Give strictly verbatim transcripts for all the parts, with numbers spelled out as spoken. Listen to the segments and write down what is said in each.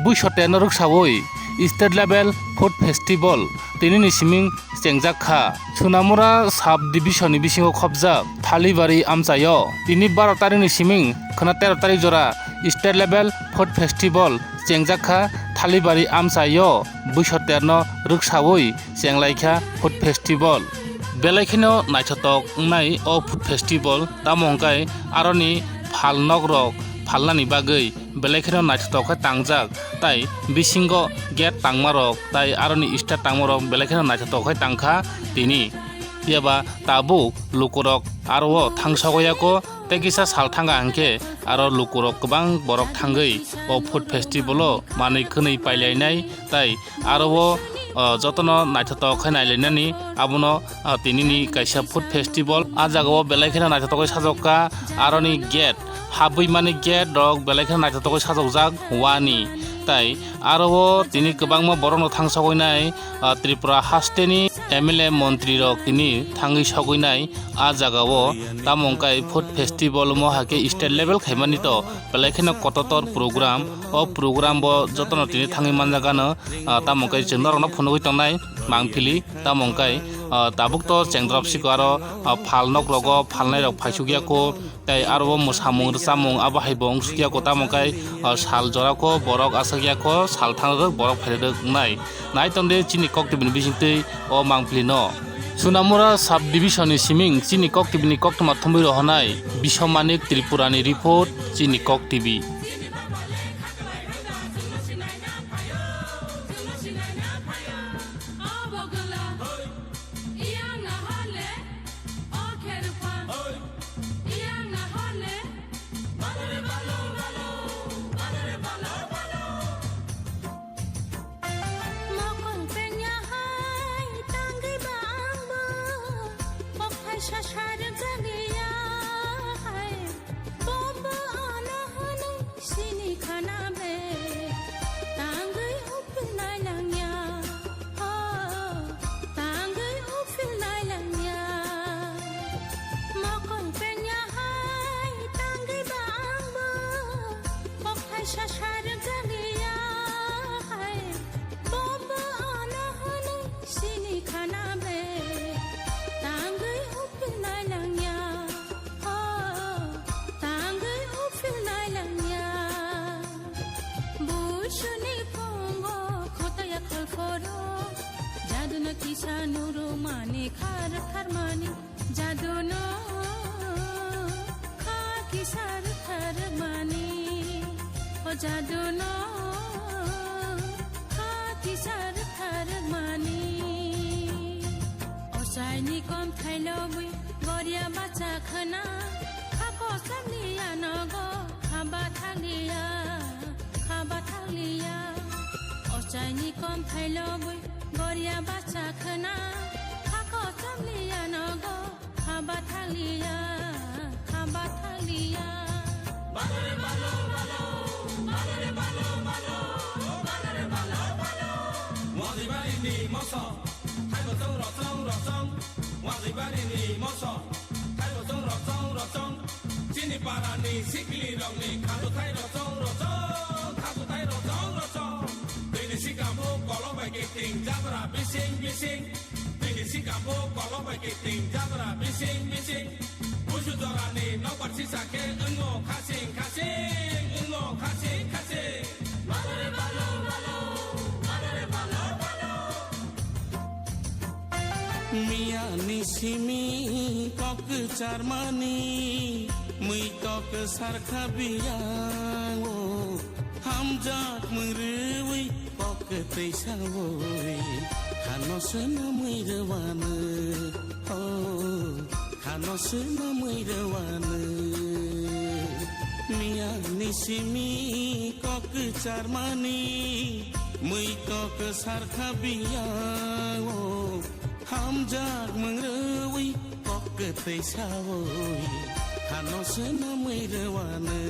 Buisoterno rwksaui State Level Food Festival tinini siming chengjak kha. Sunamura Sub Division ni bisingo khopjak Thalibari amchaio tini baro tarikni siming khwna tero tarik jora State Level Food Festival chengjak kha. Thalibari amchaio Buisoterno rwksaui chenglaikha Food Festival. Belai kheno naithotok wngnai o Food Festival, tamo hwnkhe aroni phalnokrok phalnani bagwi belai kheno naithotok khe tangjak, tai bisingo gate tangmarok tai aroni stage tangmarok belai kheno naithotok khe tangkha tini. Phiya ba tabuk lukurok aro o thangsogo yako, tei kisa sal thanga hwnkhe aro lukurok kwbang borok thangwi o Food Festival o manwi khwnwi pailainai, tai aro o, o, jotono naithotok khe nailainani abono, o, tinini kaisa Food Festival. A jagao belai kheno naithotok khe sajokka, aroni gate, habwi mani gate rok belai kheno naithotok khe sajokjak wani. Tai aro o tini kwbangma borokno thangsogwi nai, o, Tripura hasteni M L A montri rok tini thangwi sogwi nai a jagao, tamo hwnkhe Food Festival mo hakhe state level khaimani to belai kheno kototor program. O program bo jotono tini thangwi manjak ano, ah, tamo hwnkhe chwng norokno phunugwi tongnai mangpili, tamo hwnkhe, ah, tabuk to chengdrop siko aro, ah, phalnok rogo phalnai rok phaisuk ya kho, tei aro bo mwsamung rwchapmung abo hai bo wngsuk ya kho, tamo hwnkhe, ah, sal jora kho borok aswk ya kho, sal thang rwk borok phai rwk wngnai. Nai tong de chini Kok T V ni bisingtwi o mangpili no. Sunamura Sub Division ni siming chini Kok T V ni koktwma thumwi rohornai Biswamanik Tripura ni report, chini Kok T V. Mokol pengya hai tangwi ba angbo, kok phaisa sarjak ya hai, bobo ano hwnwi sini khana be, tangwi uphilnai langya, ho, tangwi uphilnai langya. Mokol pengya hai tangwi ba angbo, kok phaisa sarjak ya hai, bobo ano hwnwi sini khana be, tangwi uphilnai langya, ho, tangwi uphilnai langya. Buisuni phungo khotaya kholphoro, jaduna kisa nuru mani khar khar mani. Jaduno kha kisar thar mani, o jaduno kha kisar thar mani. O chaini kom thailogwi goria bacha khna, kha kosamni anogo kha bathaliya, kha bathaliya. O chaini kom thailogwi goria bacha khna, kha kosamni anogo. Haba thaliya, haba thaliya. Balore balo, balo, balore balo, balo, balore balo, balo. Wangwi bari ni moso, thaibo chong rosong, rosong. Wangwi bari ni moso, thaibo chong rosong, rosong. Chini para ni sikli rok ni khato thai rosong, rosong, khato thai rosong, rosong. Twi ni sikamo kolok bai kiting jabra bising, bising. Twi ni sikamo kolok bai kiting jabra bising bising. Busu jorani nokbar sisa khe wngo khasing khasing, wngo khasing khasing. Balore balo balo, balore balo balo. Miya ni simi kok charmani, mui tok sarkha biyango. Hamjak mui rwi kok tei sawi, khano swnamwi rwano, oh, khano swnamwi rwano. Miya ni simi kok charmani, mui tok sarkha biyango. Hamjak mung rwi kok tei sawi, khano swnamwi rwano,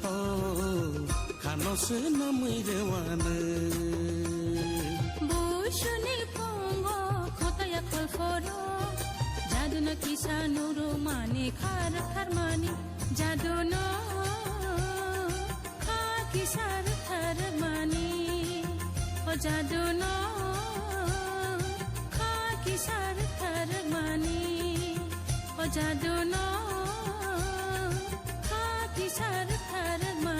oh, khano swnamwi rwano. Busuni phungo khotaya kholphoro, jaduno kisa nuru mani khar khar mani, jaduno kha kisar thar mani. Jaduno kha kisa rwkha rwkmani, o jaduno kha kisa rwkha rwkmani.